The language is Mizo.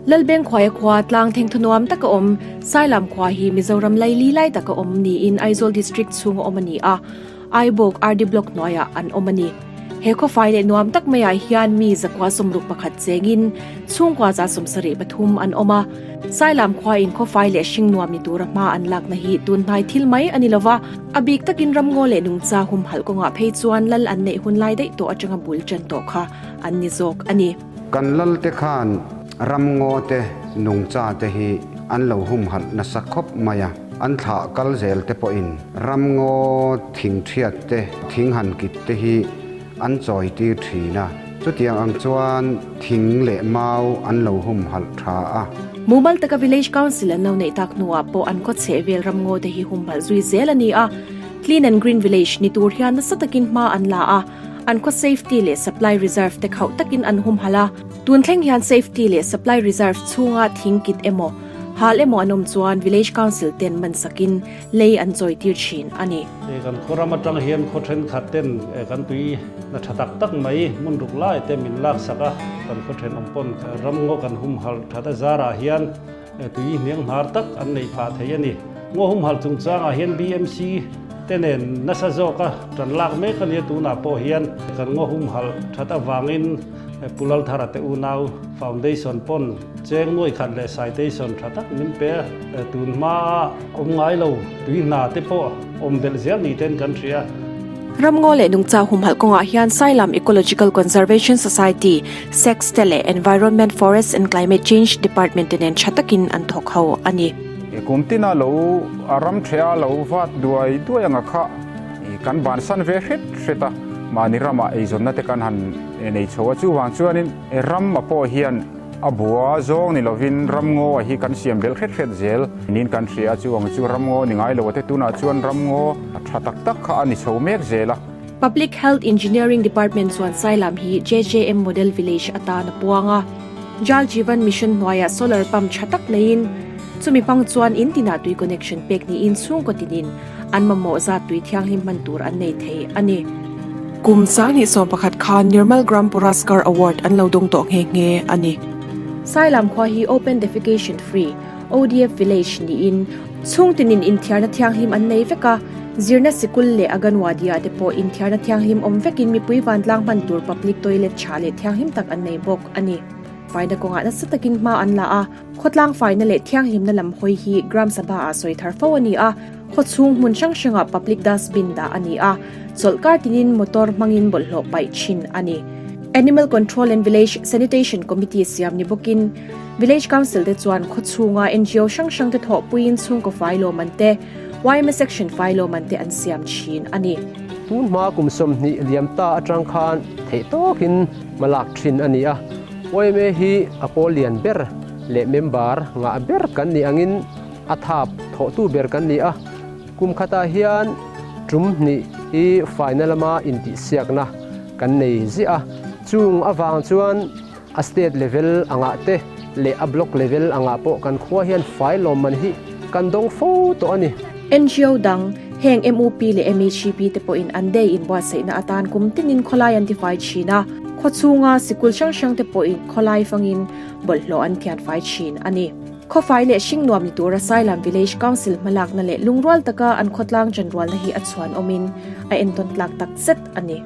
Lalbengkhuaia khua tlang thengthaw nuam taka awm Sailam khua hi Mizoram laili lai taka awm niin Aizawl District chhunga awm a ni a, Aibawk RD Block hnuaiah an awm a ni. He khawfai leh nuam tak maiah hian mi zakua 61 chengin chhungkua 73 an awm a. Sailam khuain khawfai leh hring nuam ni tura hma an lakna hi tun hnai thil mai a ni lova, a bik takin ramngaw leh nungcha humhalh kawngah phei chuan lal an neih hun lai daih tawh atanga bul tan tawh kha an ni zawk a ni. Kan lalte khan ramngaw te nungcha te hi an lo humhalh nasa khawp mai a, an thlah kal zel te pawhin ramngaw thing thiat te, thing han kit te hi an chawi tir thin a, chutiang ang chuan thing leh mau an lo humhalh tha a. Mumal taka Village Council an lo neih tak hnuah pawh an khaw chheh vel ramngaw te hi humhalh zui zel a ni a, Clean and Green Village ni tur hian nasa takin hma an la a, An khaw safety leh supply reserve te khauh takin an humhalh a, tun thleng hian safety leh supply reserve chhunga thing kit emaw, hal emaw an awm chuan village council ten man sakin lei an chawi tir thin a ni. Kan khaw ram atang hian khaw thenkhat ten kan tui na tha tak tak mai hmun ruk lai te min lak sak a, kan khaw thenawm pawn ramngaw kan humhalh that a zarah hian Tui hniang hnar tak an neih phah thei a ni. Ngaw humhalh chungchangah hian BMC te nen nasa zawka tan lak mek a nia tunah pawh hian kan ngaw humhalh that avangin Pu Lalthara te unau Foundation pawn cheng nuai khat leh citation tha tak min pe a, tun hmaa awm ngai lo tui hna te pawh awm belh zel ni ten kan hria. Ramngaw leh nungcha humhalh kawngah hian Sailam Ecological Conservation Society, SECS, te leh Environment, Forests and Climate Change Department te nen tha takin an thawk ho a ni. Kum tina lo a ram theh a lo vat duai duai anga kha kan bansan ve hret hret a, mahni ramah eizawnna te kan han nei chho a, chuvang chuanin ram a pawh hian A bua zawng ni lovin ramngaw a hi kan siam belh hret hret zel niin kan hria a, chu ang chu ramngaw ni ngai lo a te tunah chuan ramngaw tha tak tak kha a ni chho mek zel a. Public Health Engineering Department chuan Sailam hi JJM Model Village atan a puang a, Jal Jeevan Mission hnuaiah solar pump tha tak neiin chumi hmang chuan in tinah tui connection pek niin chhungkaw tinin an mamawh zat tui thianghlim hman tur an nei thei a ni. Kum 2011 khan Nirmal Gram Puraskar Award an lo dawng tawh nghe nghe a ni. Sailam khua hi Open Defecation Free, ODF, Village niin chhung tinin inthiarna thianghlim an nei vek a, zirna sikul leh Aganwadi-ah te pawh inthiarna thianghlim awm vekin mipui vantlang hman tur public toilet tha leh thianghlim tak an nei bawk a ni. Faina kawngah nasa takin hma an la a, Khawtlang faina leh thianghlimna lam hawi hi Gram Sabha ah sawi thar fo a ni a, khaw chhung hmun hrang hrangah public dustbin dah a ni a, chawlhkar tinin motor hmangin bawlhhlawh paih thin a ni. Animal Control and Village Sanitation Committee siam ni bawkin Village Council te chuan khaw chhunga NGO hrang hrang te thawhpuiin chhungkaw fai lawm an te, yma Section fai lawm an te an siam thin a ni. Tun hma kum 20 liam ta atang khan theih tawkin hma lak thin a ni a. Yma hi a pawl lian ber leh member ngah ber kan nih angin a thap thawhtu ber kan ni a. Kum khatah hian tum hnih hi faina lama intihsiakna kan nei ziah a. Chung avang chuan a state level angah te leh a block level angah pawh kan khua hian fai lawmman hi kan dawng fo tawh a ni. NGO dang, heng MUP leh MEHP te pawhin an day inbuatsaihna atan kum tinin khawlai an tifai thin a. Khaw chhunga sikul hrang hrang te pawhin khawlai fangin bawlhhlawh an thian fai thin a ni. Khawfai leh hring nuam ni tura Sailam Village Council hmalakna leh lungrual taka an khawtlang chanrualna hi a chhuan awmin a entawn tlak tak zet a ni.